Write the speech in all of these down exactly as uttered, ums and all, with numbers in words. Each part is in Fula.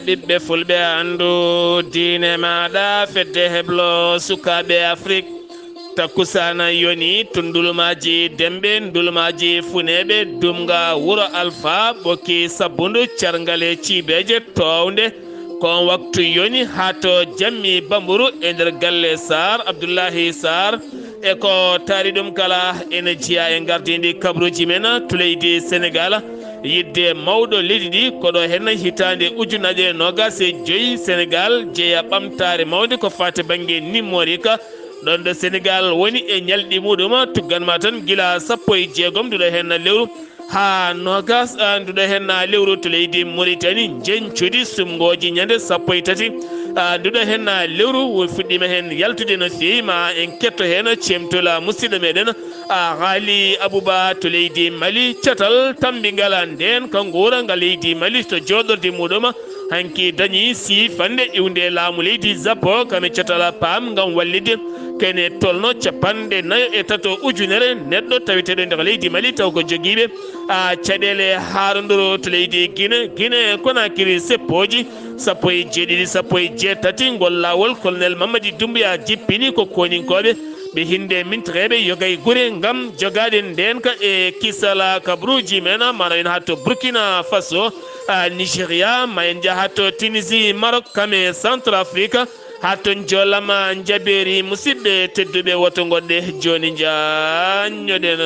Ɓiɓɓe fulɓe, anndu diine maaɗa, fedde heblo sukaaɓe Afrik. Takkusaana yoni to ndulumaaji Demɓe, ndulumaaji Funeeɓe, Dumga, Wuro Alfa, Ɓokki Sabbundu, Carngale Ciibeeje, Toownde. Ko on waktu yoni haa to Jammi Bamburu e nder galle Saar, Abdullahi Saar. E ko taari ɗum kala, ene jeyaa e ngardiindi kabaruuji men to leydi Senegaal. Yiɗde mawɗo leydi ndi ko ɗo heen hitaande ujunnaje noogas e joy, Senegaal jeyaa ɓamtaare mawnde ko faati bannge numérique. Ɗoon ɗo Senegaal woni e ñalɗi muɗum, tuggan ma tan gila sappo e jeegom nduɗo heen lewru haa noogas, ah, nduɗo heen lewru to leydi Mauritanie, njeñcudi sumngooji ñande sappo e tati, ah, nduɗo heen lewru, wo fuɗɗiima heen yaltude no feewi, ma en ketto heen ceemtol musidɗo meɗen, ah, Haali Abuba to leydi Mali. Catal tammbingal ndeen ka nguura nga leydi Mali to jooɗorde muɗum, hanki dañi siifannde iwnde laamu leydi Japon, kano catal paam ngam wallitde kene tolno capanɗe nayo e tato ujunere neɗɗo taweteeɗo nder leydi Mali, taw ko jogiiɓe, a, caɗeele haarondoro to leydi Gine, Gine Konakiri. Seppooji sappo e jeeɗiɗi, sappo e jeetati ngol laawol, Colonel Mamadi Doumbouya jippini ko koninkooɓe ɓe hinde mintreɓe yogay gure ngam jogaade ndeenka e kisala kabaruuji men, mano en haa to Burkina Faso, a, Nigeria, ma en njaha to Tunisie, Maroc, kam e Centrafrique, haa to njolama njabeeri. Musidɓe tedduɓe, woto ngoɗɗe jooni njaññoɗen.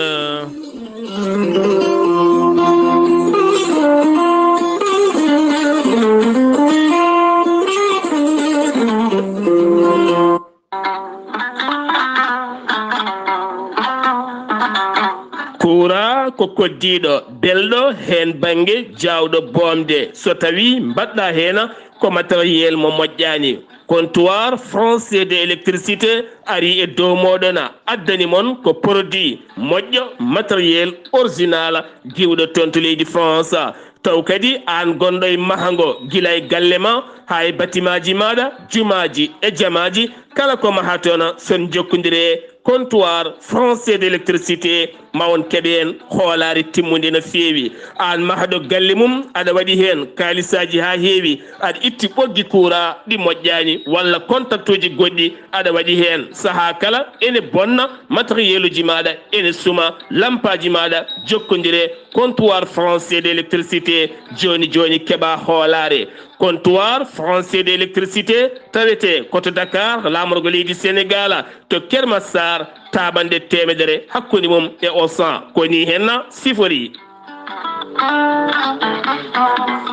Kuuraa ko koddiiɗo, belɗo heen bannge, jaawɗo boomde. So tawii mbaɗɗa heen ko matériel mo moƴƴaani, Comptoir Français de Électricité arii e dow mooɗon, addani mon ko produit moƴƴo, matériel original, giwɗo toon to leydi France. Taw kadi aan gonɗo e mahango, gila e galle ma haa e batimaaji maaɗa, jumaaji e jamaaji, kala ko mahaa toon, so on njokkondiri e Comptoir Français de l'Électricité, ma on keɓ heen hoolaare timmunde no feewi. Aan mahɗo galle mum, aɗa waɗi heen kaalisaaji haa heewi, aɗa itti ɓoggi kuuraa ɗi moƴƴaani walla kontaktuuji goɗɗi aɗa waɗi heen. Sahaa kala ene bonna, matériel uji maaɗa ene suma, lampaaji maaɗa, jokkondire Comptoir Français de l'Électricité, jooni jooni keɓaa hoolaare. Comptoir Français de l'Électricité tawetee ko to Dakar, laamorgo leydi Senegaal, to Keur Massar, taaɓannde teemedere hakkunde mum e Auchan. Ko nii heen siforii.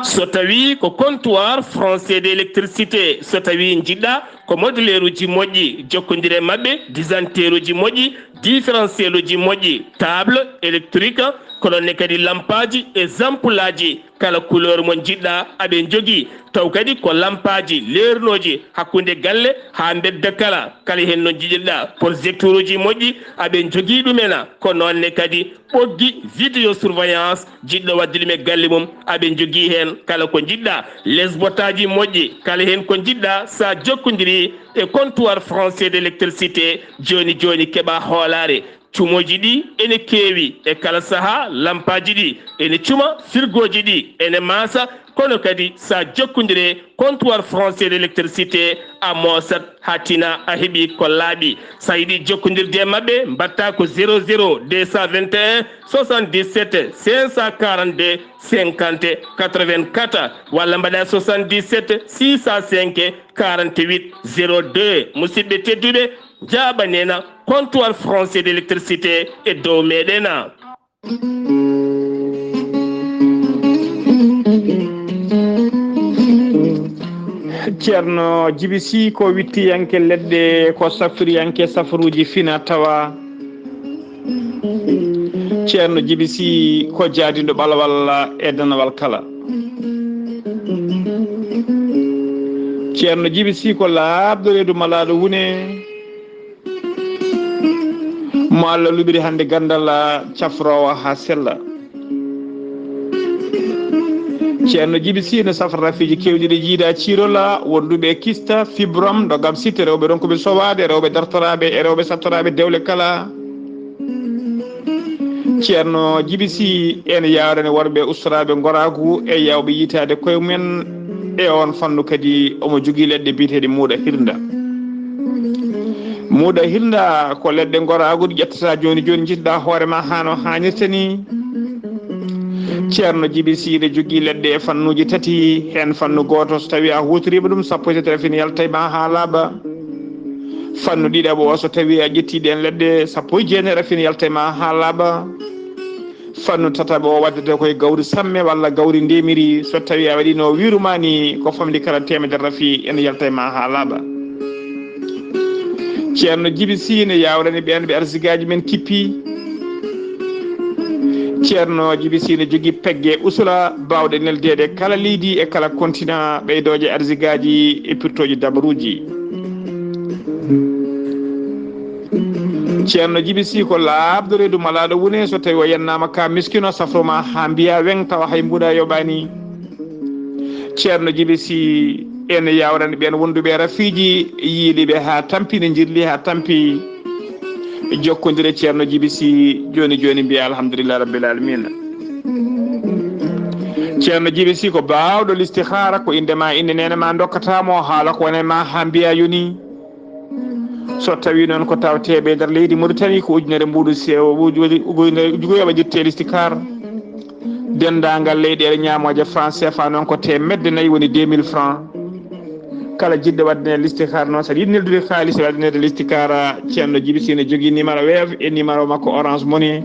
So tawii ko Comptoir Français de l'Électricité, so tawii njiɗɗaa ko moduleeruuji moƴƴi, jokkondire maɓɓe, disanteeruuji moƴƴi, différentiel uji moƴƴi, table électrique, ko noon ne kadi lampaaji e zampulaaji, kala couleur mo njiɗɗaa aɓe njogii. Taw kadi ko lampaaji leernooji hakkunde galle haa mbedda kala, kala heen no njiɗirɗaa. Projecteur uji moƴƴi aɓe njogii ɗumen, ko noon ne kadi ɓoggi vidéo surveillance, jiɗɗo waɗde ɗum e galle mum, aɓe njogii heen kala ko njiɗɗaa. Les botaaji moƴƴi, kala heen ko njiɗɗaa, so a jokkondirii e Comptoir Français de l'Électricité, jooni jooni keɓaa hoolaare. Cumooji ɗi ene keewi, e kala sahaa lampaaji ɗi ene cuma, firgooji ɗi ene maasa, kono kadi so a jokkondire Comptoir Français de l'Électricité, a moosat haa tina, a heɓi ko laaɓi. So a yiɗi jokkondirde e maɓɓe, mbaɗtaa ko zéro zéro deux cent vingt et un soixante-dix-sept cinq cent quarante-deux cinquante quatre-vingt-quatre, walla mbaɗaa soixante-dix-sept six cent cinq quarante-huit zéro deux. Musidɓe tedduɓe, njaaɓanena Comptoir Français de l'Électricité e dow meɗen. Ceerno Jibi Sy ko wittiyanke leɗɗe, ko safriyanke safaruuji fina tawa. Ceerno Jibi Sy ko jaadiiɗo ɓalawal e danawal kala. Ceerno Jibi Sy ko laaɓɗo reedu malaaɗo wune. Mo Allah luɓiri hannde ganndal cafroowo haa sella. Ceerno Jibi Sy no safra rafiiji keewɗi ɗi jiida ciirola, wonduɓe e kista, fibrom, ndogam sitte, rewɓe ronkuɓe sowaade, rewɓe dartoraaɓe e rewɓe sattoraaɓe dewle kala. Ceerno Jibi Sy ene yaawrani worɓe ustoraaɓe ngoraagu e yaawɓe yiytaade koye mumen. E oon fannu kadi, omo jogii leɗɗe biyeteeɗe muuɗa hirnda. Muuɗa hirnda ko leɗɗe ngoraagu ɗe ƴettata jooni jooni, njiɗɗa hoore ma haa no haanirta ni. Ceerno Jibi Sii ne jogii leɗɗe e fannuuji tati, heen fannu gooto, so tawii a huutoriima ɗum, sappo e tati rafin yalta e ma haa laaɓa. Fannu ɗiɗaɓo o, so tawii a ƴettii ɗeen leɗɗe, sappo e jeenayi rafin yalta e ma haa laaɓa. Fannu tataɓo o waddata koye gawri samme walla gawri ndemiri. So tawii a waɗiino wiiru ma ni, ko famɗi kala teemedere rafi ene yalta e ma haa laaɓa. Ceerno Jibi Sii ne yaawrani ɓeen ɓe arsigaaji men kippi. Ceerno Jibi Sii ne jogii pegge usula baawɗe neldeede kala leydi e kala kontina, ɓeydooje arsigaaji e pirtooji dabaruuji. Ceerno Jibi Sii ko laaɓɗo reedu malaaɗo wune, so tawii o yennaama ka miskino, safro ma haa mbiya weŋ, tawa hay mbuuɗa yoɓaani. Ceerno Jibi Sii ene yaawrani ɓeen wonduɓe rafiiji, yiiliɓe haa tampi, ne njirli haa tampi. Jokkondire Ceerno Jibi Sii, jooni jooni mbiya alhamdulillah rabbil alamina. Ceerno Jibi Sii ko baawɗo listihaara, ko innde ma, innde neene ma, ndokkata mo haala ko wone ma haa mbiya yoni. So tawii noon ko tawteeɓe e nder leydi Mauritanie ko ujunere mbuuɗu sewo, uju-, uju-, uju-, uju-, waɗirte listikaar. Denndaangal leyɗeele ñaamooje franc C F A noon ko teemedde nayi, woni deux mille francs. Kala jiɗɗo waɗde listikaar noon, so aɗa yiɗi neldude kaalis e waɗde listikaar, Ceerno Jibi Sii ne jogii numéro Wave e numéro makko Orange Money,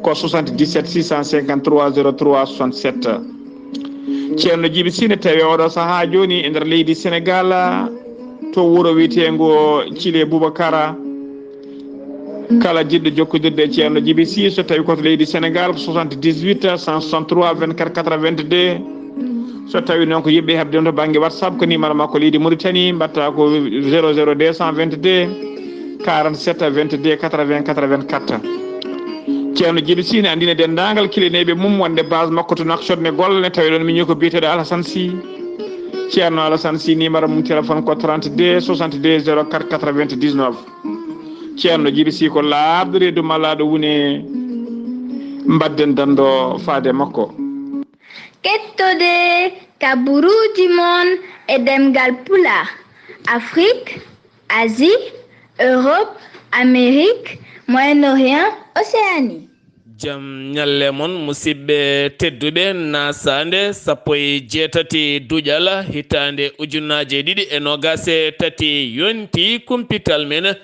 ko soixante-dix-sept six cent cinquante-trois zéro trois soixante-sept. Ceerno Jibi Sii ne tawi oɗo sahaa jooni e nder leydi Senegal, to wuro wiyeteengo Cile Boubacara. Kala jiɗɗo jokkondirde e Ceerno Jibi Sii, so tawi ko to leydi Senegal, ko soixante-dix-huit cent soixante-trois vingt-quatre quatre-vingt-deux. So tawi noon ko yiɗɓe heɓde to bannge WhatsApp, ko numéro makko leydi Mauritanie, mbaɗta ko zéro zéro deux cent vingt-deux quarante-sept vingt-deux quatre-vingts quatre-vingt-quatre. Ceerno Jibi Sii ne anndina denndaangal kilineeɓe mum wonde base makko to Nouakchott ne golla, ne tawi ɗoon miñi ko biyeteeɗo Alassane Sy. Ceerno Alassane Sy, numéro mum téléphone ko trente-deux soixante-deux zéro quatre quatre-vingt-dix-neuf. Ceerno Jibi Sii ko laaɓɗo reedu malaaɗo wune, mbaɗden danndo faade makko. Kettode kaburuuji mon e ɗemngal Pulaar, Afrique, Asie, Europe, Amérique, Moyen-Orient, Océanie. Jam ñalle mon, musidɓe tedduɓe, nasaande sappo e jeetati duƴal hitaande ujunaaje ɗiɗi e noogaas e tati yonti kumpital men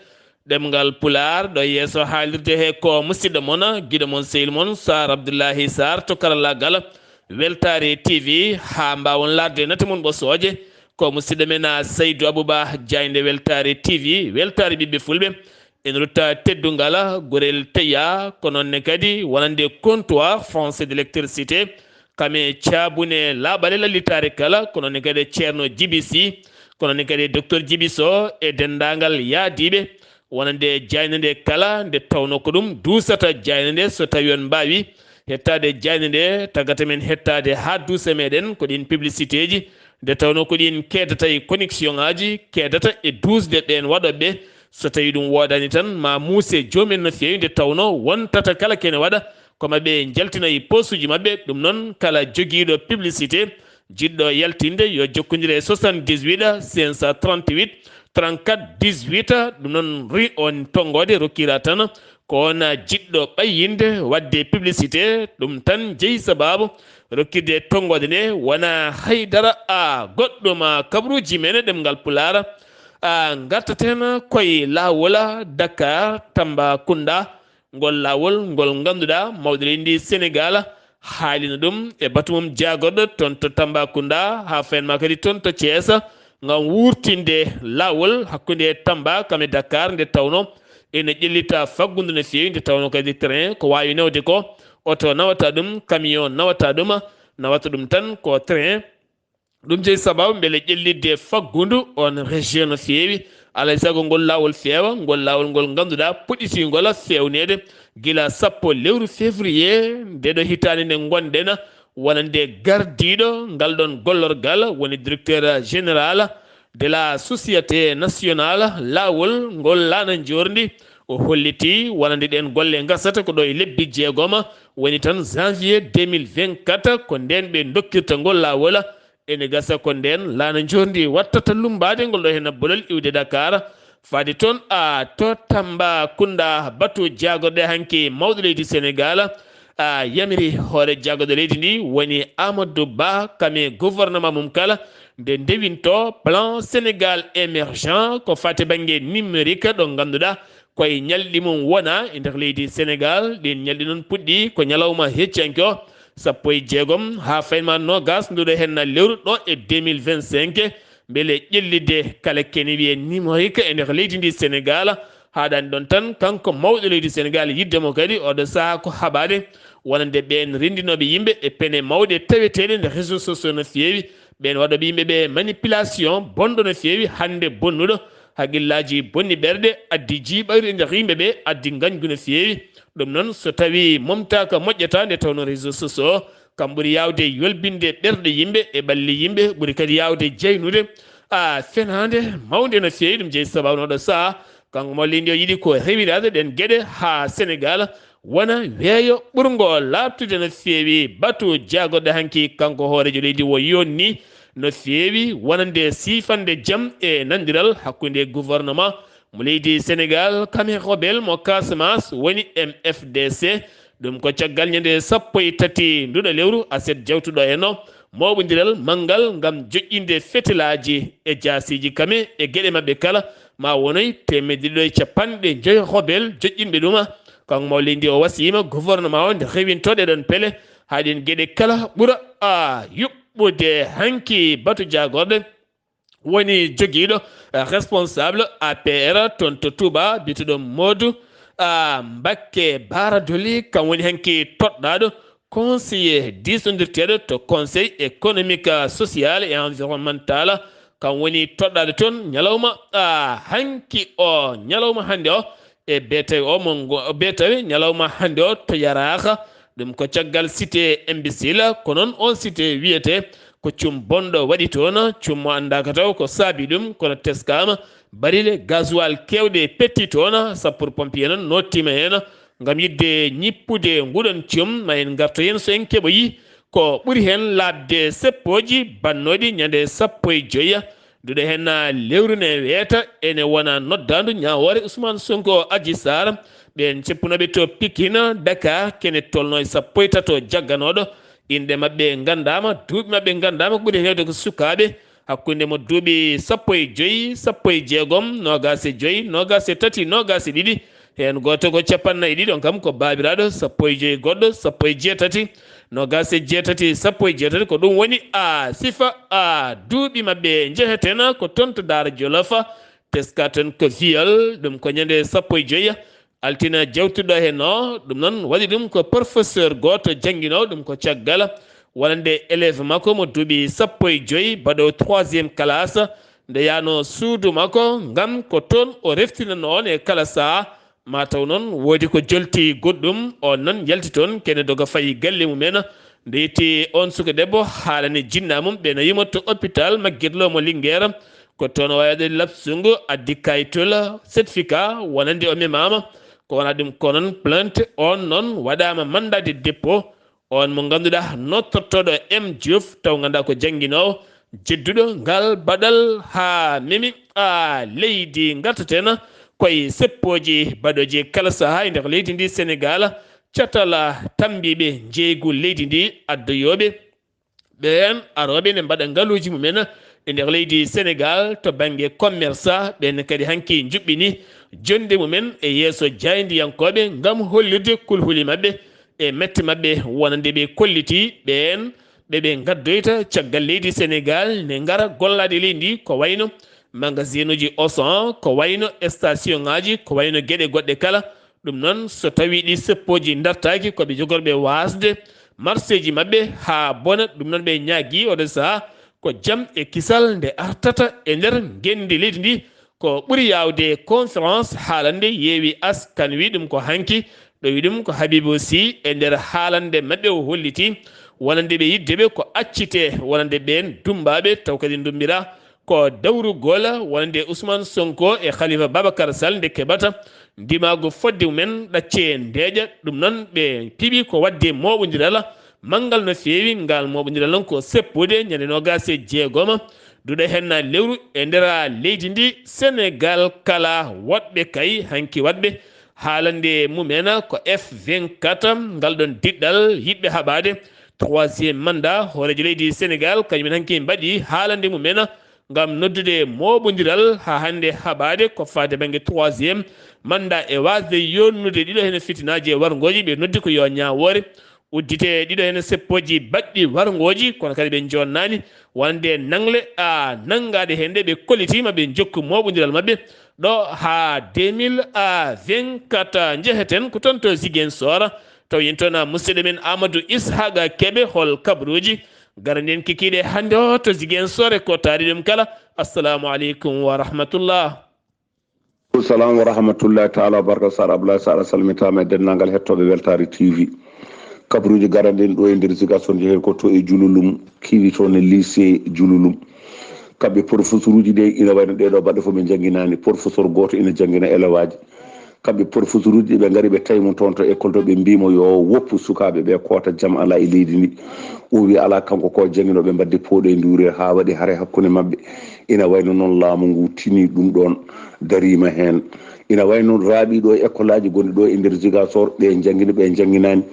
ɗemngal Pulaar, ɗo yeeso haalirde he ko musidɗo mon, giɗo mon, sehil mon, Saar Abdullahi Saar to karallaagal Weltaare T V, haa mbaawon laarde nate mum ɓosooje. Ko musidɗo men, a, Saydu Abuba Jaaynde Weltaare T V, weltaare ɓiɓɓe Fulɓe. En rutta teddungal gorel Teya, ko noon ne kadi wonande comptoir français d'électricité, kame caabune laaɓale lallitaare kala, ko noon ne kadi Ceerno Jibi Sii, ko noon ne kadi Docteur Jibi Soh e denndaangal yaadiiɓe wonande jaaynde nde kala, nde tawnoo ko ɗum duusata jaaynde nde. So tawii on mbaawi hettaade jaaynde nde, tagata men hettaade haa duusa meɗen. Ko ɗiin publicitéji, nde tawnoo ko ɗiin keedata e connexion ŋaaji, keedata e duusde ɓeen waɗooɓe. So tawii ɗum woodaani tan, ma muuse joom en no feewi, nde tawnoo wontata kala kene waɗa ko maɓɓe njaltina e poosuuji maɓɓe. Ɗum noon, kala jogiiɗo publicité, jiɗɗo yaltinde, yo jokkondir e soixante-dix-huit cinq cent trente-huit trente-quatre dix-huit. Ɗum noon, ri on tonngoode rokkira tan ko on jiɗɗo ɓayyinde waɗde publicité. Ɗum tan jeyi sabaabu rokkirde tonngoode nde, wonaa haydara a goɗɗum. A, kabaruuji men e ɗemngal Pulaar, a, ngartaten koye laawol Dakar Tambacounda. Ngol laawol ngol ngannduɗaa mawɗo leydi ndi Senegal haalino ɗum e batu mum jaagorɗo toon to Tambacounda, haa fayin ma kadi toon to Thiès, ngam wuurtinde laawol hakkunde Tamba kam e Dakar, nde tawnoo ene ƴellita faggudu no feewi, nde tawnoo kadi train ko waawi nawde ko oto nawata ɗum, camion nawata ɗum, nawata ɗum tan ko train. Ɗum jeyi sababu mbele ƴellitde faggudu on région no feewi. Alaa e sago ngol laawol feewa, ngol laawol ngol ngannduɗaa puɗɗitingol feewneede gila sappo lewru février nde ɗo hitaande nde ngonɗen, wonande gardiiɗo ngal ɗon gollorgal, woni directeur général de la Société Nationale Laawol, ngol laana njoorndi. O holliti wonande ɗeen golle ngasata ko ɗo e lebbi jeegom, woni tan janvier deux mille vingt-quatre, ko ndeen ɓe ndokkirta ngol laawol. Ene gasa ko ndeen laana njoorndi wattata lummbaade ngol ɗo heen bolol iwde Dakar, faade toon a to Tambacounda. Batu jaagorɗe hanki mawɗo leydi Senegaal, a yamiri hoore jaagorɗe leydi ndi woni Amadou Ba, kam e gouvernement mum kala, nde ndewinto plan Sénégal émergent ko fati bannge numérique, ɗo ngannduɗaa koye ñalɗi mum wona e nder leydi Senegaal. Ɗin ñalɗi noon puɗɗi ko ñalawma heccanke o, sappo e jeegom haa faynma noogas nduɗo henna lewru ɗo e deux mille vingt-cinq, mbele ƴellitde kala kene wiyee numérique e nder leydi ndi Senegaal. Haaɗaani ɗoon tan, kanko mawɗo leydi Senegaal, yiɗde mo kadi oɗo sahaa ko haɓaade wonande ɓeen renndinooɓe yimɓe e pene mawɗe taweteeɗe nder réseaux sociaux no feewi, ɓeen waɗooɓe yimɓe ɓe manipulation bonɗo no feewi, hannde bonnuɗo, haqillaaji bonni ɓerɗe, addi jiiɓayru e nder yimɓe ɓe, addi ngañgu no feewi. Ɗum noon, so tawii momtaaka moƴƴata, nde tawnoo réseaux sociaux kam ɓuri yaawde yolbinde ɓerɗe yimɓe e ɓalli yimɓe, ɓuri kadi yaawde jeynude a fenaande mawnde no feewi. Ɗum jeyi sababu no ɗo sahaa kanko mo leydi o yiɗi ko rewiraade ɗeen geɗe haa Senegaal wona weeyo ɓurngo laaɓtude no feewi. Batu jaagorɗe hanki kanko hooreejo leydi o yonni no feewi wonande siifande jam e nanondiral hakkunde gouvernement mo leydi Senegaal, kam e rebelle mo Casamance woni M F D C. Ɗum ko caggal ñande sappo e tati nduɗo lewru aset jawtuɗo e no mooɓondiral manngal ngam joƴƴinde fetelaaji e jaasiiji kame e geɗe maɓɓe kala, ma wonoy teemedde ɗiɗo e capanɗe joy rebelle joƴƴinɓe ɗuma. Kanko mo leydi o wasiima gouvernement o nde rewinto ɗee ɗoon pele haa ɗeen geɗe kala ɓura a yuɓɓude. Hanki batu jaagorɗe woni jogiiɗo, eh, responsable A P R toon to Touba, bituɗo Modou, ah, Mbakke Bara Dolly, kam woni hanki toɗɗaaɗo conseiller diisondirteeɗo to Conseil économique, ah, social et environnemental. Kam woni toɗɗaaɗo toon ñalawma, ah, hanki o, ñalawma hannde o, e beetawe o mo ngo-, beetawe ñalawma hannde o to Yaraaha. Ɗum ko caggal cité imbécile, ko noon oon cité wiyetee ko cum bonɗo waɗi toon, cum mo anndaaka taw ko saabi ɗum, kono teskaama barile gasoil keewɗe petti toon, sapeur pompier noon nottiima heen ngam yiɗde ñippude nguɗon cum, ma en ngartu heen so en keɓoyi ko ɓuri heen laaɓde seppooji bannooɗi ñande sappo e joy. Duɗe heen lewru ne weeta, ene wona noddaandu ñaawoore Ousmane Sonko, Adji Sarr, ɓeen ceppunooɓe to Pikine, Dakar, kene tolnoo e sappo e tato jagganooɗo. Inɗe maɓɓe nganndaama, duuɓi maɓɓe nganndaama, ɓuri heewde ko sukaaɓe hakkunde mo duuɓi sappo e joy, sappo e jeegom, noogaas e joy, noogaas e tati, noogaas e ɗiɗi. Heen gooto ko capanɗe nayi e ɗiɗi, on kam ko baabiraaɗo sappo e joy, goɗɗo sappo e jeetati, noogaas e jeetati, sappo e jeetati. Ko ɗum woni a sifa a duuɓi maɓɓe njehetena ko toon to Daara Jolof. Teska toon ko viol, ɗum ko ñande sappo e joy altine jawtuɗo heen o. Ɗum noon waɗi ɗum ko professeur gooto jannginoowo ɗum ko caggal wonande élève makko mo duuɓi sappo e joy, baɗoowo troisième classe, nde yahnoo suudu makko ngam ko toon o reftinanoo on e kala sahaa. Ma taw noon woodi ko jolti goɗɗum, oon noon yalti toon kene doga fayi galle mum en. Nde yetti oon suka debbo haalani jinnaa mum, ɓe nawi mo to hôpital Magatte Lô mo Linguère. Ko toon o waɗi labsungu, addi kayitol, certificat, wonande o memaama. Ko wona ɗum ko noon plainte, oon noon waɗaama mandat de dépôt. Oon mo ngannduɗaa nottortooɗo M Diouf, taw ngannduɗaa ko jannginoowo, jedduɗo ngal baɗal haa memi a leydi. Ngartaten koye seppooji baɗooji kala sahaa e nder leydi ndi Senegaal, catal tambiiɓe njeeygu leydi ndi, addoyooɓe ɓeen arooɓe ne mbaɗa ngaluuji mumen e nder leydi Senegaal to bannge commerce, ɓeen kadi hanki njuɓɓini jonnde mumen e yeeso jaayndiyankooɓe ngam hollirde kulhuli maɓɓe e mette maɓɓe wonande ɓe kolliti ɓeen ɓe ɓe ngaddoyta caggal leydi Senegaal ne ngara gollaade leydi ndi, ko wayno magasinuuji Auchan, ko wayno stationŋaaji, ko wayno geɗe goɗɗe kala. Ɗum noon, so tawii ɗi seppooji ndartaaki, ko ɓe jogorɓe waasde marseeji maɓɓe haa bona. Ɗum noon, ɓe ñaagii oɗo sahaa ko jam e kisal nde artata e nder ngenndi leydi ndi. Ko ɓuri yaawde conférence haalande yeewi askan wi ɗum ko hanki, ɗo wi ɗum ko Habibou Sy e nder haalande maɓɓe o holliti wonande ɓe yidde ɓe ko accite wonande ɓeen dummbaaɓe taw kadi ndumbira ko dawrugol wonande Ousmane Sonko e Khalifa Babacar Sall nde keɓata ndimaagu fodde mumen ɗaccee ndeeƴa. Ɗum noon ɓe piɓi ko waɗde mooɓondiral manngal no feewi. Ngal mooɓondiral noon ko seppude ñande noogaas e jeegoma duɗe heen lewru e nder leydi ndi Senegaal kala. Woɗɓe kay hanki waɗɓe haalande mumen ko F vingt-quatre, ngal ɗoon diɗɗal yiɗɓe haɓaade troisième mandat hooreejo leydi Senegaal, kañumen hanki mbaɗi haalande mumen ngam noddude mooɓondiral haa hannde haɓaade ko faade bannge troisième mandat e waasde yonnude ɗiɗo heen fitinaaji e warngooji. Ɓe noddi ko yo ñaawoore uddite ɗiɗo heen seppooji baɗɗi warngooji, kono kadi ɓe jonnaani wonde nangle a nanngaade heen nde ɓe kollitiima ɓe njokku mooɓondiral maɓɓe ɗo haa deux mille vingt-quatre. Njeheten ko toon to Ziguinchor, taw yen toon musidɗo men Amadou Ishaqa Kebe, hol kabaruuji garani en kikiiɗe hannde o to Ziguinchor e ko taari ɗum kala. Assalamu aleykum wa rahmatullah. Salam wa rahmatullahi taala wa baraka. Sar Abdoulaye Sar, a salmitaama e denndaangal hettooɓe Weltaare T V. Kabaruuji garani en ɗo e nder Ziguinchor, njehen ko to e Jululum, kiwi toon e lycée Jululum. Kamɓe professoruuji ɗe ina wayno ɗee ɗoo baɗɗe fof ɓe njannginaani. Professeur gooto ina janngina elewaaji. Kamɓe professoruuji ɗi ɓe ngari ɓe tawi mo toon to école to, ɓe mbii mo yo woppu sukaaɓe ɓe koota, jam alaa e leydi ndi. O wii alaa, kanko ko jannginooɓe mbaɗde pooɗe nduure haa waɗi hare hakkunde maɓɓe. Ina wayno noon laamu ngu tini ɗum ɗoon, dariima heen. Ina wayno noon raaɓi ɗo e école aji gonɗi ɗo e nder Ziguinchor, ɓe njanngini, ɓe njannginaani.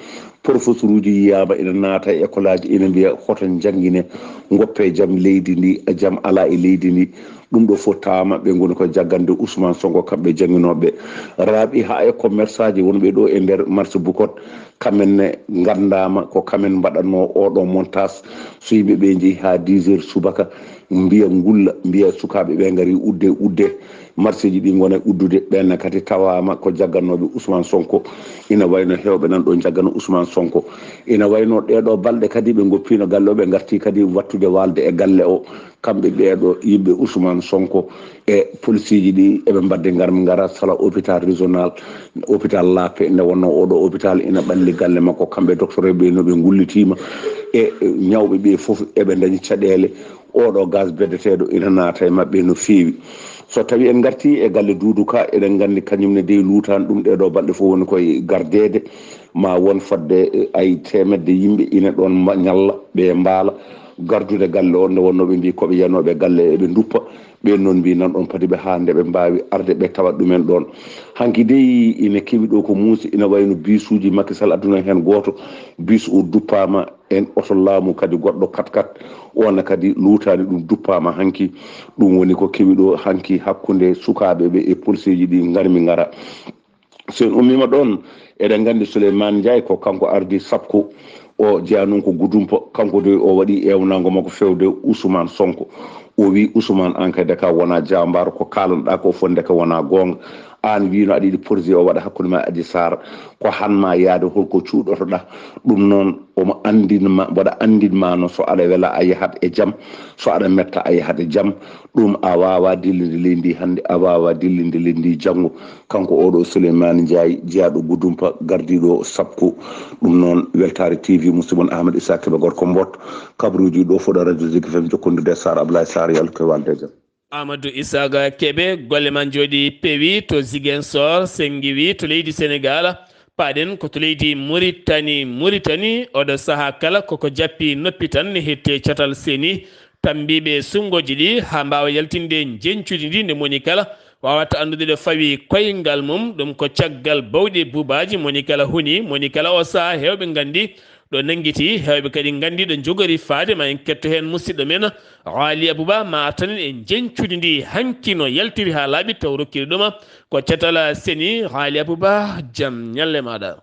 Professoruuji yiyaama ina naata e école aji ina mbiya hoto njanngine, ngoppe jam leydi ndi, jam alaa e leydi ndi. Ɗum ɗo fof taama ɓe ngoni ko jaggande Ousmane Sonko, kamɓe jannginooɓe. Raaɓi haa e commerçant ji wonɓe ɗo e nder marché Bukot, kamen ne nganndaama ko kamen mbaɗatnoo oɗo montage. So yimɓe ɓe njehi haa dix heures subaka, mbiya ngulla, mbiya sukaaɓe ɓe ngari udde, udde. Marché ji ɗi ngona uddude, ɓen ne kadi tawaama ko jaggannooɓe Ousmane Sonko. Ina wayno heewɓe nan ɗo jaggano Ousmane Sonko. Ina wayno ɗee ɗoo balɗe kadi ɓe ngoppiino galle o, ɓe ngarti kadi wattude waalde e galle o. Kamɓe ɓee ɗoo yimɓe Ousmane Sonko e polisiiji ɗi eɓe mbaɗde ngarmi ngara sala hôpital régional, hôpital Lappé, nde wonnoo oo ɗoo hôpital ina ɓalli galle makko. Kamɓe docteur ɓe no ɓe ngullitiima e ñawɓe ɓe fof eɓe ndañi caɗeele. Oo ɗoo gaz beddeteeɗo ina naata e maɓɓe no feewi. So tawii en ngartii e galle Duudu Ka, eɗen nganndi kañum ne dey luutaani ɗum ɗee ɗoo balɗe fof woni koye gardeede. Ma won fodde, eh, ay teemedde yimɓe ina ɗoon mba-, ñalla, ɓe mbaala gardude galle o, nde wonnoo ɓe mbii ko ɓe yiyanooɓe galle eɓe nduppa. Ɓeen noon mbii nan ɗoon padi ɓe haa nde ɓe mbaawi arde ɓe tawat ɗumen ɗoon. Hanki dey ina kewi ɗo ko muusi, ina wayno biisuuji Macky Sall addunoo heen gooto, biis o duppaama en oto laamu kadi goɗɗo kat kat, oon kadi luutaani ɗum duppaama hanki. Ɗum woni ko kewi ɗo hanki hakkunde sukaaɓe ɓe e polisiiji ɗi ngarmi ngara. So en ummiima ɗoon, eɗen nganndi Souleymane Ndiaye ko kanko ardii sappo, o jeyaa noon ko Gudumpa, kanko de o waɗi eewnaango makko fewde Ousmane Sonko. O wii Ousmane, aan kadi ka wonaa jaambaar, ko kaalanɗaa ko fof ndeke wonaa goonga. Aan wiino aɗa yiɗi projet o waɗa hakkunde ma e Adji Sarr, ko han ma yaade, holko cuuɗotoɗaa? Ɗum noon omo anndin ma, mboɗa anndin ma no, so aɗa wela a yahat e jam, so aɗa metta a yahat e jam. Ɗum a waawaa dillinde leydi ndi hannde, a waawaa dillinde leydi ndi janngo. Kanko oo ɗoo Souleymane Ndiaye, jeyaaɗo Gudumpa, gardiiɗo sappo. Ɗum noon, Weltaare T V, musidɓe mon Ahmed Issa Kebe, gorko Mbot, kabaruuji ɗo fof ɗo Radio Zik F M, jokkondirde e Sar Ablaye Sar, yo Allah ko waalde e jam. Amadou Isaaga Kebe, golle ma njooɗi peewi to Ziguinchor, senngiwi to leydi Senegaal, paaɗen ko to leydi Muritani. Muritani, oɗo sahaa kala koko jappi noppi tan ne hetti e catal seni, tammbiiɓe sunngoji ɗi haa mbaawa yaltinde njeñcudi ndi nde moni kala waawata anndude ɗo fawi koyngal mum. Ɗum ko caggal bawɗe buubaaji moni kala huni, moni kala o sahaa heewɓe nganndi ɗo nanngiti, heewɓe kadi nganndi ɗo njogori faade. Ma en ketto heen musidɗo men Haali Abuba, ma artan en e njeñcudi ndi hanki no yaltiri haa laaɓi taw rokkiri ɗuma ko catal seni. Haali Abuba, jam ñalle maaɗa.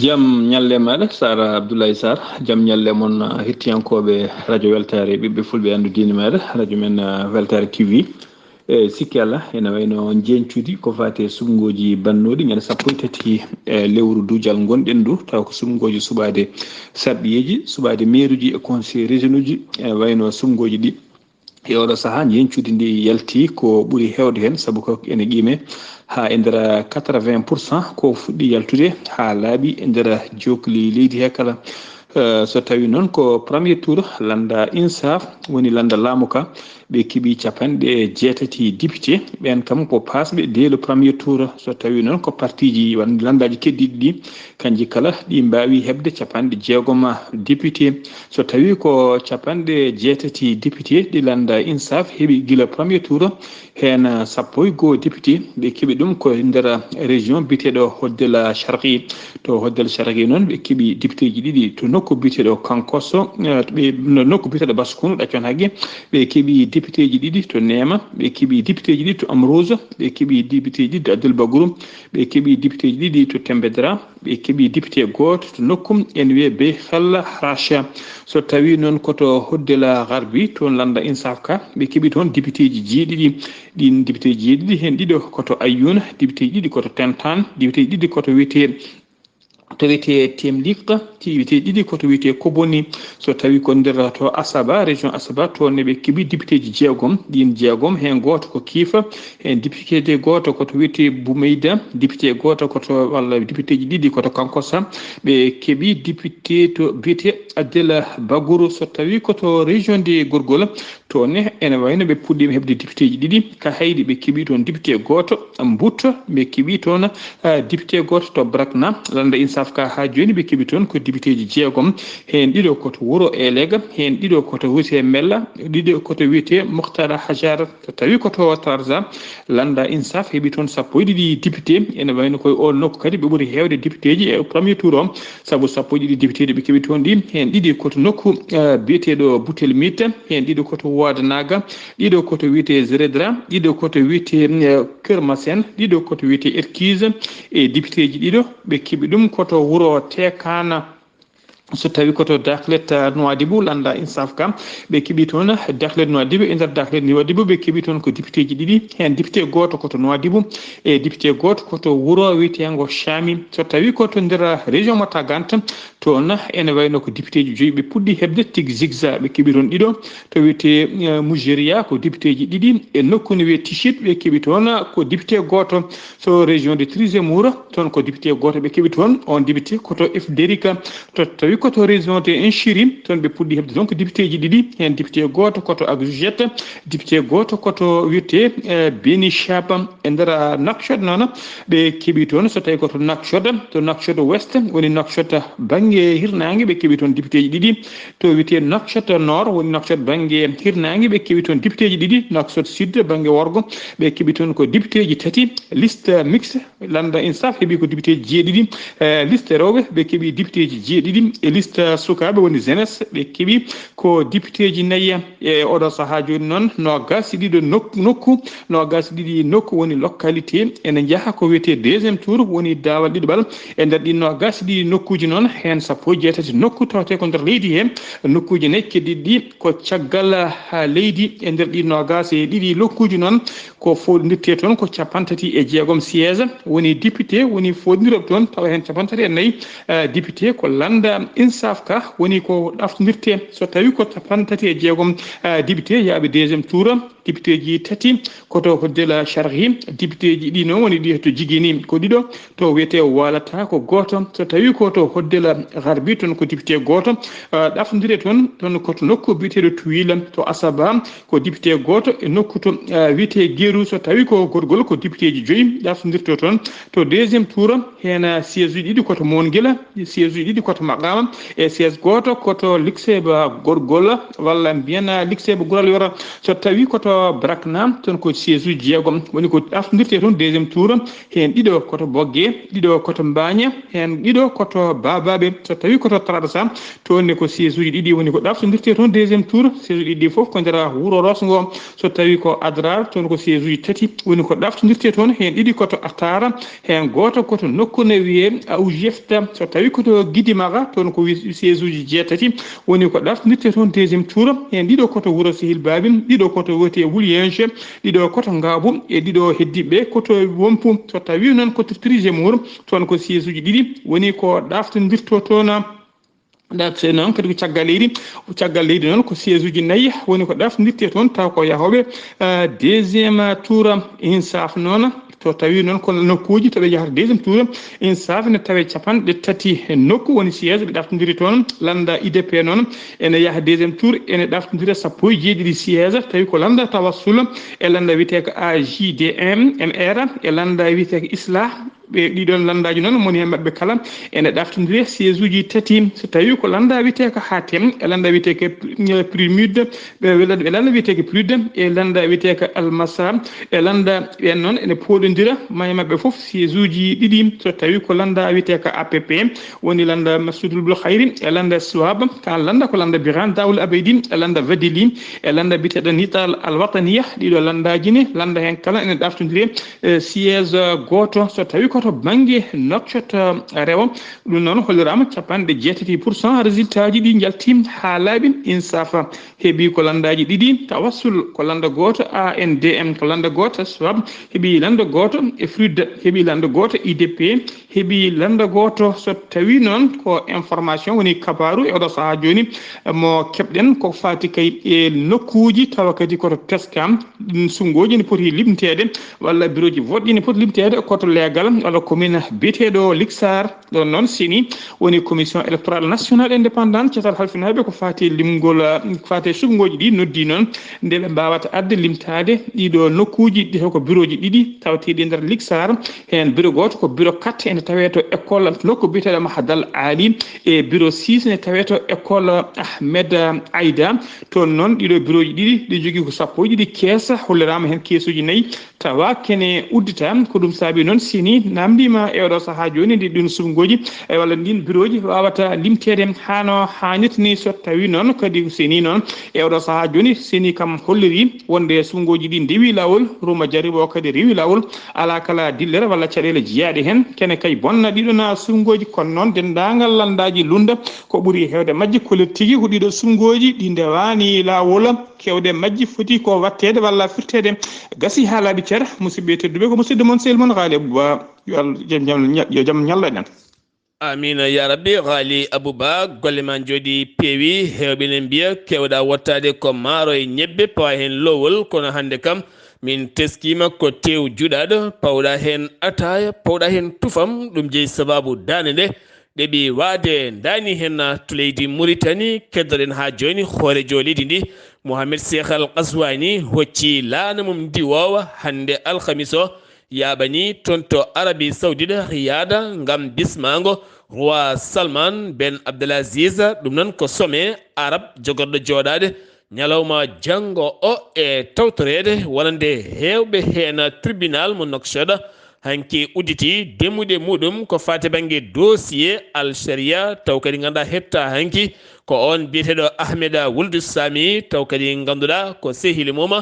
Jam ñalle maaɗa, Sara Abdoulaye Sarr. Jam ñalle mon, ah, hettiyankooɓe Radio Weltaare, ɓiɓɓe fulɓe anndu diine maaɗa, radio men, ah, Weltaare T V. E sikki alaa, ene wayno njeñcudi ko faati e suɓngooji bannooɗi ñande sappo e tati e lewru duujal ngonɗen ndu, taw ko suɓngooji suɓaade sarɗiyeeji, suɓaade meeruuji e conseil régionauji, ene wayno suɓngooji ɗi e oɗo sahaa njeñcudi ndi yalti ko ɓuri heewde heen, sabu ko ene qiime haa e nder quatre-vingts pour cent ko fuɗɗi yaltude haa laaɓi e nder jookli leydi he kala. So tawi noon ko premier tour, lannda insaf woni lannda laamu ka, ɓe keɓi capanɗe jeetati député. Ɓeen kam ko paasɓe dès le premier tour. So tawi noon ko partiji won lanndaaji keddiiɗi ɗi, kanji kala ɗi mbaawi heɓde capanɗe jeegom député. So tawi ko capanɗe jeetati député ɗi lannda insaf heɓi gila premier tour, heen sappo e goo député ɓe keɓi ɗum ko nder région biyeteeɗo Hoddel Sharqi. To Hoddel Sharqi noon ɓe keɓi députéji ɗiɗi to nokku biyeteeɗo Kankoso, eh, ɓe no nokku biyeteeɗo Baskunu, ɗaccon haqqe, ɓe keɓi députéji ɗiɗi to Neema, ɓe keɓi députéji ɗiɗi to Amroso, ɓe keɓi députéji ɗiɗi to Addel Baguru, ɓe keɓi députéji ɗiɗi to Tembedra, ɓe keɓi député gooto to nokku ene wiyee Beykhal Haracha. So tawi noon ko to Hoddel Garbi, toon lannda insaf ka, ɓe keɓi toon députéji jeeɗiɗi. Ɗiin députéji jeeɗiɗi, heen ɗiɗo ko to Ayyuna, députéji ɗiɗi ko to Tentan, députéji ɗiɗi ko to wiyetee, to wiyetee Temlik, députéji ɗiɗi ko to wiyetee Koboni. So tawi ko nder to Asaba, région Asaba, toon ne ɓe keɓi députéji jeegom. Ɗiin jeegom, heen gooto ko Kiifa, heen député gooto ko to wiyetee Boumeyda, député gooto ko to, walla députéji ɗiɗi ko to Kankossa. Ɓe keɓi député to biyetee Addel Baguru. So tawi ko to région de Gorgol, toon ne ene wayno ɓe puɗɗiima heɓde députéji ɗiɗi. Ka Hayɗi ɓe keɓi toon député gooto, Mbuto ɓe keɓi toon, ah, député gooto to Brakna. Lannda insaf ka haa jooni ɓe keɓi toon ko députéji jeegom. Heen ɗiɗo ko to wuro Elega, heen ɗiɗo ko to wiyetee Mella, ɗiɗo ko to wiyetee Mukhtar Hajar. So tawi ko to Trarza, lannda insaf heɓi toon sappo e ɗiɗi député. Ene wayno koye oon nokku kadi ɓe ɓuri heewde députéji e premier tour o, sabu sappo e ɗiɗi députéji ɓe keɓi toon ɗi, heen ɗiɗi ko to nokku, eh, biyeteeɗo Butel Mit, heen ɗiɗo ko to Wade Naga, ɗiɗo ko to wiyetee Zeredra, ɗiɗo ko to wiyetee, eh, Kermasen, ɗiɗo ko to wiyetee Erkise, e députéji ɗiɗo ɓe keɓi ɗum ko to wuro Tekana. So tawi ko to Dakhlet, eh, Nouadhibou, lannda insaf kam, ɓe keɓi toon Dakhlet Nouadhibou, e nder Dakhlet Nouadhibou ɓe keɓi toon ko députéji ɗiɗi, heen député gooto ko to Nouadhibou, e député gooto ko to wuro wiyeteengo Chami. So tawi ko to nder région mo Tagant, toon ene wayno ko députéji joyi ɓe puɗɗi heɓde tigi zigza, ɓe keɓi toon ɗiɗo, to wiyetee, eh, Mujeria ko députéji ɗiɗi, e nokku no wiyee Tichit ɓe keɓi toon ko député gooto. So région de Trizemour, toon ko député gooto ɓe keɓi toon. On député ko to F Dérika. To tawi ko to région de Inchiri, toon ɓe puɗɗi heɓde donc députéji ɗiɗi. Heen député gooto ko to Agoujet, député gooto ko to wiyetee, eh, Beni Chapa. E nder Nouakchott noon, ɓe keɓi toon, so tawi ko to Nouakchott, to Nouakchott Ouest, woni Nouakchott bannge hirnaange, ɓe keɓi toon députéji ɗiɗi. To wiyetee Nouakchott Nord, woni Nouakchott bannge hirnaange, ɓe keɓi toon députéji ɗiɗi. Nouakchott Sud bannge worgo, ɓe keɓi toon ko députéji tati. Liste mixte, lannda insaf heɓi ko députéji jeeɗiɗi. Eh, liste rewɓe, ɓe keɓi députéji jeeɗiɗi. E liste sukaaɓe, woni jeunesse, ɓe keɓi ko députéji nayi. E oɗo sahaa jooni noon, noogaas e ɗiɗo nok-, nokku, noogaas e ɗiɗi nokku woni localité, ene njaha ko wiyetee deuxième tour, woni daawal ɗiɗaɓal. E nder ɗi noogaas e ɗiɗi nokkuuji noon, heen sappo e jeetati nokku tawetee ko nder leydi he. Nokkuuji nayi keddiiɗi ɗi ko caggal, ah, leydi. E nder ɗi noogaas e ɗiɗi nokkuuji noon, ko fooɗondirtee toon ko cappanɗe tati e jeegom siège, woni député, woni fooɗondirooɓe toon, tawa heen cappanɗe tati e nayi, eh, député ko lannda insaf ka, woni ko ɗaftondirtee. So tawi ko cappanɗe tati e jeegom, eh, député yaaɓe deuxième tour, députéji tati ko to Hoddel Sharqi, députéji ɗi noon woni ɗi to Jigini ko ɗiɗo, to wiyetee Walata ko gooto. So tawi ko to Hoddel Garbi, toon ko député gooto, eh, ɗaftondiree toon, toon ko to nokku biyeteeɗo Tuwil to Asaba, ko député gooto, e nokku to, eh, wiyetee Geru, so tawi ko Gorgol, ko députéji joyi ɗaftondirtoo toon. To deuxième tour, heen, eh, siège uji ɗiɗi ko to Mongila, siège uji ɗiɗi ko to Maqama, e siège gooto ko to Likseba Gorgol, walla mbiyen, eh, Likseba Gural Yoro. So tawi ko to Brakna, toon ko siège uji jeegom woni ko ɗaftondirtee toon deuxième tour. Heen ɗiɗo ko to Bogge, ɗiɗo ko to Mbaña, heen ɗiɗo ko to Babaɓe. So tawi ko to Trarza, toon ne ko siège uji ɗiɗi woni ko ɗaftondirtee toon deuxième tour. Siège uji ɗiɗi fof ko nder wuro Roos ngo. So tawi ko Adrar, toon ko siège uji tati woni ko ɗaftondirtee toon. Heen ɗiɗi ko to Atara, heen gooto ko to nokku ne wiyee Aoujefta. So tawi ko to Gidimara, toon ko wi-, siège uji jeetati woni ko ɗaftondirtee toon deuxième tour. Heen ɗiɗo ko to wuro Sehil Babin, ɗiɗo ko to wiyetee Wulyenche, ɗiɗo ko to Ngaabu, e ɗiɗo heddiiɓe ko to Wompu. So tawi noon ko to Trizemour, toon ko siège uji ɗiɗi woni ko ɗaftondirtoo toon. Ɗaɓɓe noon kadi ko caggal leydi. Caggal leydi noon ko siège uji nayi woni ko ɗaftindirtee toon, taw ko yahooɓe, eh, deuxième tour. Insaf noon, so tawi noon ko nokkuuji to ɓe yahata deuxième tour, Insaf ne tawe capanɗe tati e nokku woni siège ɓe ɗaftindiri toon. Lannda I D P noon ene yaha deuxième tour, ene ɗaftindira sappo e jeeɗiɗi siège, tawi ko lannda Tawassul e lannda wiyetee ko A J D M R e lannda wiyetee ko Islah. Ɓe ɗiɗon lanndaaji noon, moni heen maɓɓe kala ene ɗaftondiri siège uji tati. So tawi ko lannda wiyetee ko Hatem, e lannda wiyetee ko Pri-, Primud, ɓe, ɓe lannda wiyetee ko Prud, e lannda wiyetee ko Almasa, e lannda ɓeen noon ene pooɗondira, ma e maɓɓe fof siège uji ɗiɗi. So tawi ko lannda wiyetee ko A P P, woni lannda Masudul Bul Khayri, e lannda Suwab, ka lannda ko lannda Biran Dawul Abedi, e lannda Vadili, e lannda biyeteeɗo Nital Al Wataniya, ɗiɗo lanndaaji ne, lannda heen kala ene ɗaftondiri e siège gooto, so tawi ko to bannge Nouakchott, eh, rewo. Ɗum noon holliraama capanɗe jeetati pour cent résultat ji ɗi njalti haa laaɓi. Insafa heɓi ko lanndaaji ɗiɗi, Tawassul ko lannda gooto, A N D M ko lannda gooto, Swab heɓi lannda gooto, e Frud heɓi lannda gooto, I D P heɓi lannda gooto. So tawi noon ko information woni kabaaru e oɗo sahaa jooni mo keɓɗen, ko faati kay e nokkuuji tawa kadi koto teskam, ɗin suɓngooji ne poti limteede walla birooji vote ɗi ne poti limteede koto leegal walla commune biyeteeɗo Liksar. Ɗon noon seni woni commission électorale nationale indépendante catal halfinaaɓe ko faati limgol, eh, faati suɓngooji ɗi noddi noon nde ɓe mbaawata adde limtaade ɗiɗo nokkuuji ɗi taw ko birooji ɗiɗi tawateeɗi e nder Liksar. Heen bureau gooto ko bureau quatre ene tawee to école nokku biyeteeɗo Mahadal Ali, e bureau six ne tawee to école Ahmed Aïda. Toon noon ɗiɗo bureauji ɗiɗi ɗi jogii ko sappo e ɗiɗi keesa, holliraama heen keesuuji nayi tawa kene uddita. Ko ɗum saabi noon seni namndiima e oɗo sahaa jooni ndi ɗin suɓngooji e walla ndin bureauji waawata limteede hano haanirta ni. So tawi noon kadi seni noon e oɗo sahaa jooni seni kam holliri wonde suɓngooji ɗi ndewi laawol, ruma jaribo kadi rewi laawol, alaa kala dillere walla caɗeele jeyaaɗe heen. Kene kay bonna ɗiɗo na suɓngooji, kono noon denndaangal lanndaaji lunda ko ɓuri heewde majji kolliti tigi ko ɗiɗo suɓngooji ɗi ndewaani laawol. Keewɗe majji foti ko waɗteede walla firteede. Gasi haa laaɓi cer, musidɓe tedduɓe, ko musidɗo mon sehil mon Haali Abou Ba. Yo Allah, jam, jam, yo jam ñallu en. Amiin, yaa Rabbi. Haali Abou Ba, golle ma njooɗi peewi. Heewɓe ne mbiya keewɗa wottaade ko maaro e ñebbe, pawa heen lowol, kono hannde kam min teskiima ko teew juɗaaɗo, pawɗa heen ataaya, pawɗa heen tufam, ɗum jeyi sabaabu daande nde. Ɗeɓi waade ndaani heen to leydi Muritani, keddoɗen haa jooni hooreejo leydi ndi, Mohamed Cheikh Al Qaswani, hocci laana mum ndiwoowa hannde alhamis o, yaaɓani toon to Arabie Saoudite Riyad ngam bismaango Roi Salman Ben Abdelaziz, ɗum noon ko sommet Arab jogorɗo jooɗaade ñalawma janngo o e tawtoreede wonande heewɓe heen. Tribunal mo Nouakchott hanki udditi demmuɗe muɗum ko faati bannge dossier Al Sharia, taw kadi ngannduɗaa hetta hanki ko on biyeteeɗo Ahmed Wuldu Sami, taw kadi ngannduɗaa ko sehili mum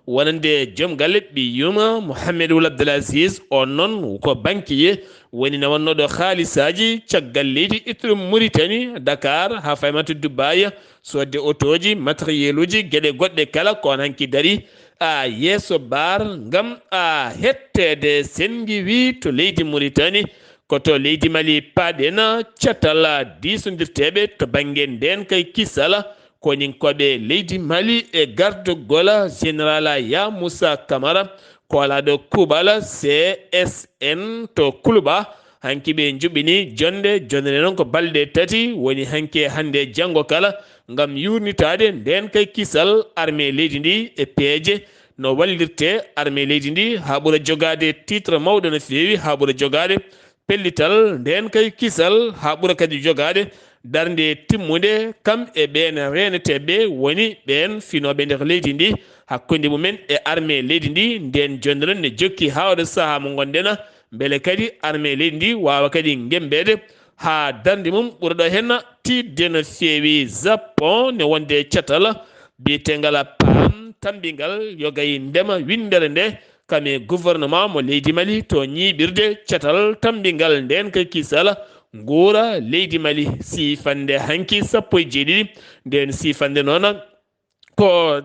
wonande joom galle ɓiy yum Mohamed Wul Abdelaziz. On noon ko banquier woni nawannooɗo haalisaaji caggal leydi ittuɗum Muritani, Dakar, haa faymata Dubai, soodde otooji, matériel uji, geɗe goɗɗe kala ko on hanki dari a yeeso baar ngam a hetteede senngi wi to leydi Muritani. Ko to leydi Mali paaɗen, catal diisondirteeɓe to bannge ndeen kay kisal, koninkooɓe leydi Mali e gardogol Général Ya Moussa Camara, koolaaɗo kuuɓal C S N to Kuluba. Hanki ɓe njuɓɓini jonnde, jonnde noon ko balɗe tati woni hanki e hannde e janngo kala, ngam yuurnitaade ndeen kay kisal armée leydi ndi e peeje no wallirte armée leydi ndi haa ɓura jogaade titre mawɗo no feewi, haa ɓura jogaade pellital ndeen kay kisal, haa ɓura kadi jogaade darnde timmunde kam e ɓeen reeneteeɓe woni ɓeen finooɓe nder leydi ndi. Hakkunde mumen e armée leydi ndi, ndeen jonnde noon ne jokki haa oɗo sahaa mo ngonɗen, mbele kadi armée leydi ndi waawa kadi ngemmbeede haa darnde mum ɓura ɗo heen tiiɗde no feewi. Japon ne wonde catal biyeteengal PAM tammbingal yoga e ndema winndere nde, kam e gouvernement mo leydi Mali to ñiiɓirde catal tammbingal ndeen kay kisal nguura leydi Mali. Siifannde hanki sappo e jeeɗiɗi, ndeen siifannde noon ko,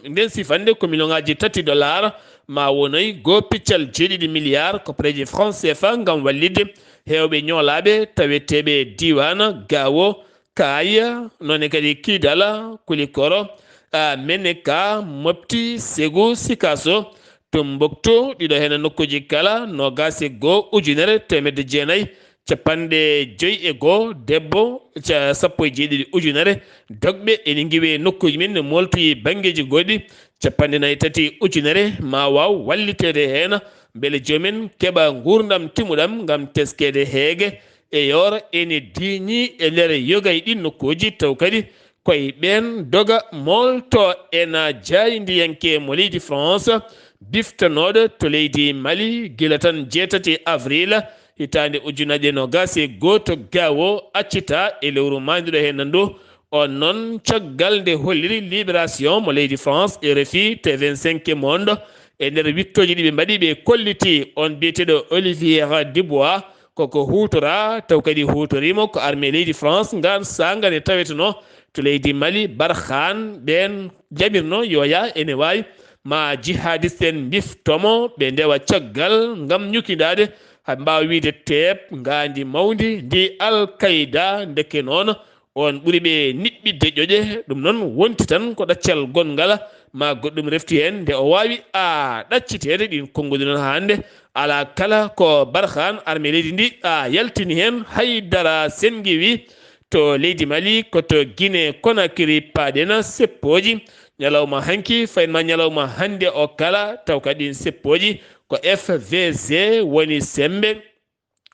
nden sifande ko miliyonaaji tati dollar, ma wonoy goo piccal jeeɗiɗi milliard koppareeji franc C F A ngam wallitde heewɓe ñoolaaɓe taweteeɓe e diiwaan Gaawo, Kaaya, noone kadi Kiidala, Kulikoro, a, Meneka, Mopti, Segu, Sikaso, Tumbuktu, ɗiɗo heen nokkuuji kala, noogaas e goo, ujunere, teemedde jeenayi, capanɗe joyi e goo, debbo, ca-, sappo e jeeɗiɗi ujunere, dogɓe ene ngiwee nokkuuji men, ne mooltoyi banngeeji goɗɗi, capanɗe nayi tati ujunere, ma waaw walliteede heen, mbele joom en keɓa nguurndam timmuɗam ngam teskeede heege, e yooro ene diiñi e nder yoga e ɗin nokkuuji, taw kadi koye ɓeen doga moolto ena jaayndiyanke mo leydi France, biftanooɗo to leydi Mali, gila tan jeetati avril hitaande ujunaaji ɗiɗi e noogaas e gooto, gawo accita e lewru maayduɗo heen ndu. On noon, caggal nde holliri Libération mo leydi France, R F I, T vingt-cinq Monde, e nder wiɗtooji ɗi ɓe mbaɗi, ɓe kolliti on biyeteeɗo Olivier Dubois, koko huutora, taw kadi huutoriima ko armée leydi France, ngaan saanga nde tawetenoo to leydi Mali, Barkhane, ɓeen jaɓirno yo yaa ene waawi ma jihadiste en mbiftomo, ɓe ndewa caggal ngam ñukindaade, haa mbaawa wiyde teep, ngaandi mawndi ndi Al Qaeda, ndeke noon, on ɓuri ɓe niɓɓidde ƴoƴe, ɗum noon wonti tan ko ɗaccal gonngal ma goɗɗum refti heen, nde o waawi a ɗacciteede. Ɗiin konnguɗi noon hannde, alaa kala ko Barkhane, armée leydi ndi, a yaltini heen. Haydara Sengiwi to leydi Mali, ko to Guinée Conakry paaɗen seppooji ñalawma hanki, fayin ma ñalawma hannde o kala, taw kadi ɗiin seppooji ko F V G woni semmbe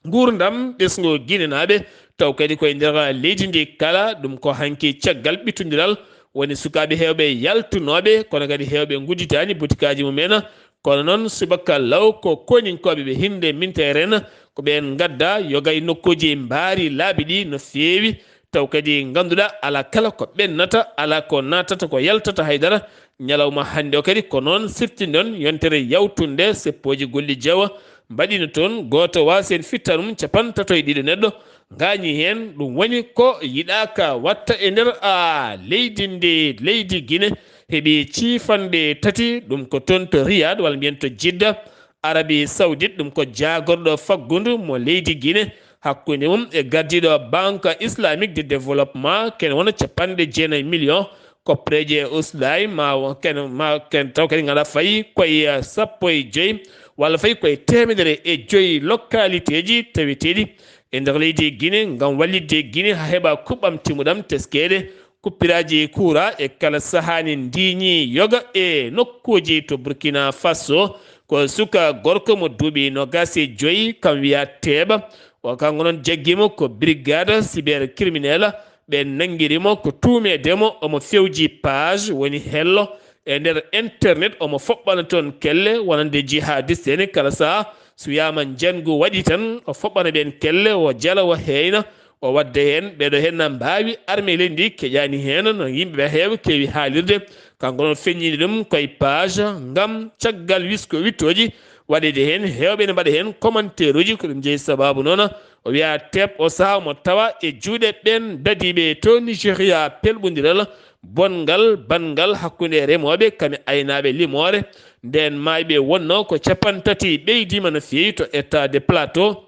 nguurndam ɓesngu Ginenaaɓe, taw kadi koye nder leydi ndi kala. Ɗum ko hanki caggal ɓittondiral woni sukaaɓe heewɓe yaltunooɓe, kono kadi heewɓe ngudditaani butikaaji mumen. Kono noon, subaka law ko koninkooɓe ɓe hinnde minteren, ko ɓeen ngadda yoga e nokkuuji mbaari laabi ɗi no feewi, taw kadi ngannduɗaa alaa kala ko ɓennata, alaa ko naatata, ko yaltata haydara. Ñalawma hannde o kadi ko noon siftinɗon yontere yawtunde seppooji golli jawa mbaɗino toon. Gooto waasi heen fittaanum capantato e ɗiɗo neɗɗo ngaañi heen. Ɗum woni ko yiɗaaka watta e nder a leydi ndi. Leydi Gine heɓi ciifanɗe tati, ɗum ko toon to Riyad walla mbiyen to Jidda, Arabi Saoudite, ɗum ko jaagorɗo faggundu mo leydi Gine hakkunde mum e gardiiɗo Banque Islamique de Développement, kene wona capanɗe jeenayi million koppareeje uslay, ma wo-, kene, ma ken taw kadi ngala fayi koye, eh, sappo e joyi walla fayi koye teemedere e joyi localité ji taweteeɗi e nder leydi Gine ngam wallitde Gine haa heɓa kuɓɓam timmuɗam teskeede. Kuppiraaji kuura e kala sahaani ndiiñi yoga e nokkuuji to Burkina Faso. Ko suka gorko mo duuɓi noogaas e joyi, kam wiya Teeba. O kanko noon jaggiima ko brigade cybercriminel. Ɓe nanngiri mo ko tuumeede mo omo fewji page, woni hello, e nder internet. Omo foɓɓana toon kelle wonande jihadiste en kala saha. So wiyaama njanngu waɗi tan, o foɓɓana ɓeen kelle, o jala, o heeyna. O waɗde heen, ɓeeɗo heen na mbaawi armée leydi ndi, keƴaani heen no yimɓe ɓe heewa keewi haalirde. Kanko noon feññini ɗum koye page ngam caggal wisko wittooji waɗeede heen, heewɓe ne mbaɗa heen commentaire uji, ko ɗum jeyi sababu noon o wiya teep o saha mo tawa e juuɗe ɓeen dadiiɓe to Nigeria. Pelɓondiral bonngal banngal hakkunde remooɓe kam e aynaaɓe limoore ndeen maayɓe wonnoo ko capantati ɓeydiima no feewi to État de Plateau.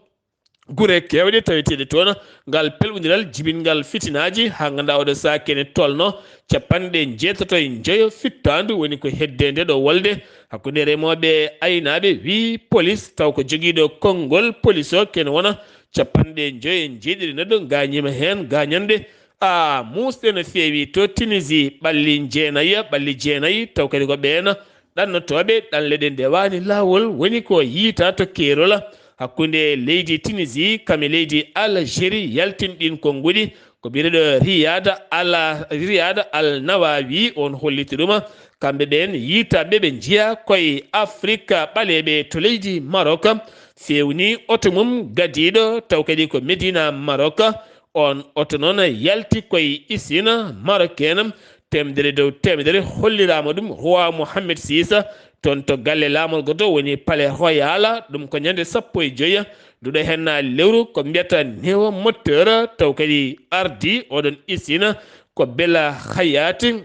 Gure keewɗe taweteeɗe toon, ngal pelɓondiral jibingal fitinaaji haa ngannduɗaa oɗo sahaa kene tolno capanɗe njeetato e njoyo fittaandu, woni ko hedde nde ɗo wolde hakkunde remooɓe e aynaaɓe, wii polis, taw ko jogiiɗo konngol polis o, kene wona capanɗe njoyo e njeeɗiɗi neɗɗo ngaañiima heen gaañanɗe. A muusɗe no feewi to Tunisie, ɓalli jeenayi, ɓalli jeenayi, taw kadi ko ɓeen ɗannotooɓe ɗanle ɗe ndewaani laawol, woni ko yiytaa to keerol hakkunde leydi Tunisie kam e leydi Algérie, yaltinɗin konnguɗi ko biyeteeɗo Riyad Al, Riyad Al Nawawi, on holliti ɗum. Kamɓe ɓeen yiytaaɓe ɓe njiya koye Afrique ɓaleeɓe to leydi Maroc, feewni oto mum gadiiɗo, taw kadi ko Medina Maroc. On oto noon yalti koye usine marocaine, teemedere dow teemedere, holliraama ɗum Roi Mohammed six, toon to galle laamorgo to woni Palais Royal, ɗum ko ñande sappo e joyi nduɗo heen lewru, ko mbiyata Neo Moteur, taw kadi ardi oɗon usine ko Bel Hayati.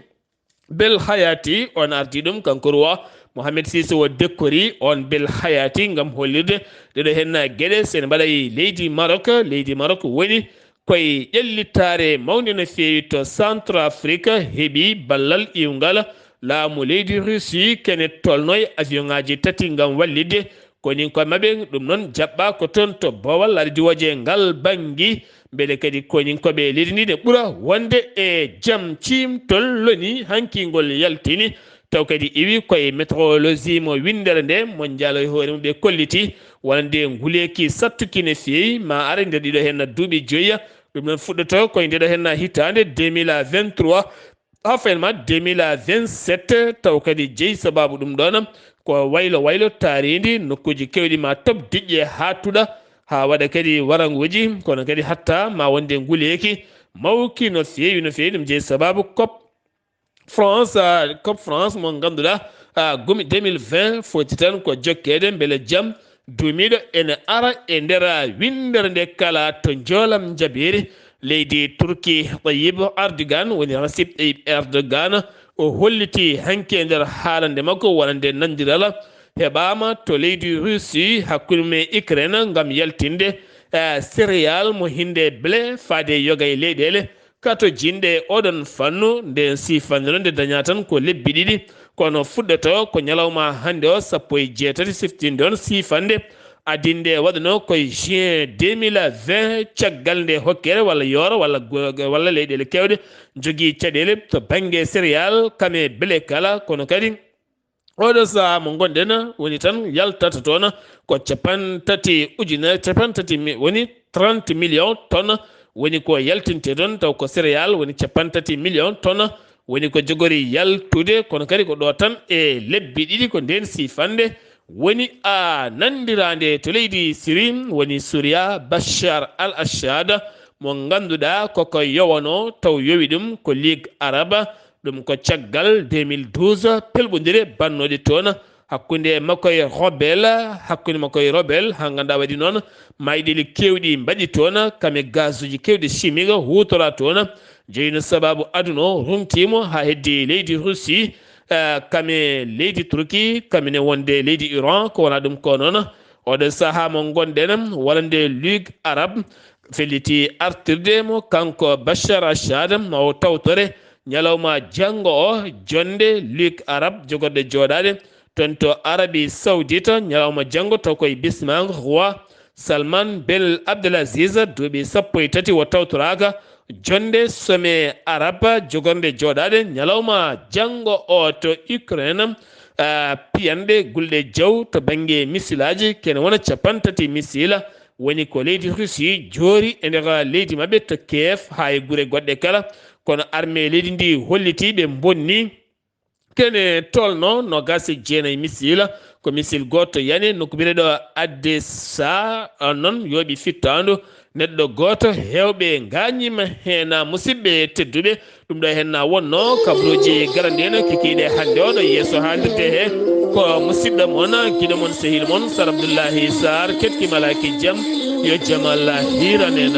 Bel Hayati, on ardi ɗum, kanko Roi Mohammed six o dekkori on Bel Hayati ngam hollirde ɗeɗo heen geɗe. Sen mbaɗa e leydi Maroc, leydi Maroc woni koye ƴellitaare mawnde no feewi to Centrafrique, heɓi ballal iwngal laamu leydi Russie, kene tolno e avion ŋaaji tati ngam wallitde koyninkooɓe maɓɓe. Ɗum noon jaɓɓaa ko toon to boowal laaɗe diwooje ngal banngi, mbele kadi koyninkooɓe leydi ndi ne ɓura wonde e jam. Ciimtol loni hanki ngol yaltini, taw kadi iwi koye météorologie mo winndere nde mondial e hoore mum ɓe kolliti, wonande nguleeki sattuki no feewi, ma ara nder ɗiɗo heen duuɓi joyi. Ɗum noon fuɗɗoto koye ndeɗo heen hitaande deux mille vingt-trois, haa fayma deux mille vingt-sept, taw kadi jeyi sababu ɗum ɗoon ko waylo waylo taarindi nokkuuji keewɗi ma toɓ diƴƴe haa tuɗa, haa waɗa kadi waranguuji, kono kadi hatta ma wonde nguleeki mawki no feewi, no feewi. Ɗum jeyi sababu COP France, ah, COP France mo ngannduɗaa, ah, gumi deux mille vingt foti tan ko jokkeede mbele jam duumiiɗo ene ara e nder winndere nde kala to njoolam njabeeri leydi Turki. Tayyip Erdogan woni Recep Tayyip Erdogan, o holliti hanki e nder haalande makko wonande nanndiral heɓaama to leydi Russie hakkunde mum e Ukraine ngam yaltinde, eh, céréale mo hinde blé faade yoga e leyɗeele katojinɗe e oɗon fannu. Nden siifannde noon nde dañaa tan ko lebbi ɗiɗi, kono fuɗɗoto ko ñalawma hannde o, sappo e jeetati siftinde on siifannde. Adinde waɗano koye juin deux mille vingt, caggal nde hokkere walla yooro walla go-, walla leyɗeele keewɗe njogii caɗeele to bannge céréale, kame blé kala, kono kadi oɗo sahaa mo ngonɗen woni tan yaltata toon ko cappanɗe tati ujunere, cappanɗe tati mi-, woni trente millions tonnes woni ko yaltinte toon, taw ko céréale woni cappanɗe tati millions tonnes woni ko jogori yaltude, kono kadi ko ɗo tan e lebbi ɗiɗi ko nden siifannde woni a nanndiraande to leydi Syrie, woni Suria, Bashar al-Assad mo ngannduɗaa koko yowano taw yowi ɗum ko Ligue Arabe. Ɗum ko caggal deux mille douze pelɓondire bannooɗe toon hakkunde makko e rebelle, hakkunde makko e rebelle, haa ngannduɗaa waɗi noon mayɗeeli keewɗi mbaɗi toon, kame gazuuji keewɗi chimique huutora toon. Jeyino sababu aduna o rumtiimo haa heddi leydi Russie, eh, kame leydi Turki, kamine wonde leydi Iran, ko wona ɗum ko noon. Oɗo sahaa mo ngonɗen, wonande Ligue Arabe felliti artirde mo, kanko Bashar Assad, ma o tawtore ñalawma janngo o, jonnde Ligue Arabe jogorɗe jooɗaade toon to Arabie Saoudite, ñalawma janngo taw koye bismaango roi Salman Ben Abdelaziz, duuɓi sappo e tati o tawtoraaka, jonnde sommet Arabe jogornde jooɗaade ñalawma janngo o to Ukraine. Ah, piyanɗe gulɗe jaw to bannge misilaaji, kene wona cappanɗe tati misila woni ko leydi Russie joori e nder leydi maɓɓe to Kiev haa e gure goɗɗe kala. Kono armée leydi ndi holliti ɓe bonni kene tolno noogaas e jeenayi misila. Ko misil gooto yani nokku biyeteeɗo Adessa, noon yooɓi fittaandu neɗɗo gooto, heewɓe ngaañiima heen. Musidɓe tedduɓe, ɗum ɗo heen na wonno kabaruuji garaniiɗi en kikiiɗe hannde o ɗo yeeso haalirde he. Ko musidɗo mon, giɗo mon, sehil mon, Sar Abdullahi Sarr, ketki malaaki jam, yo jam Allah hiiran en.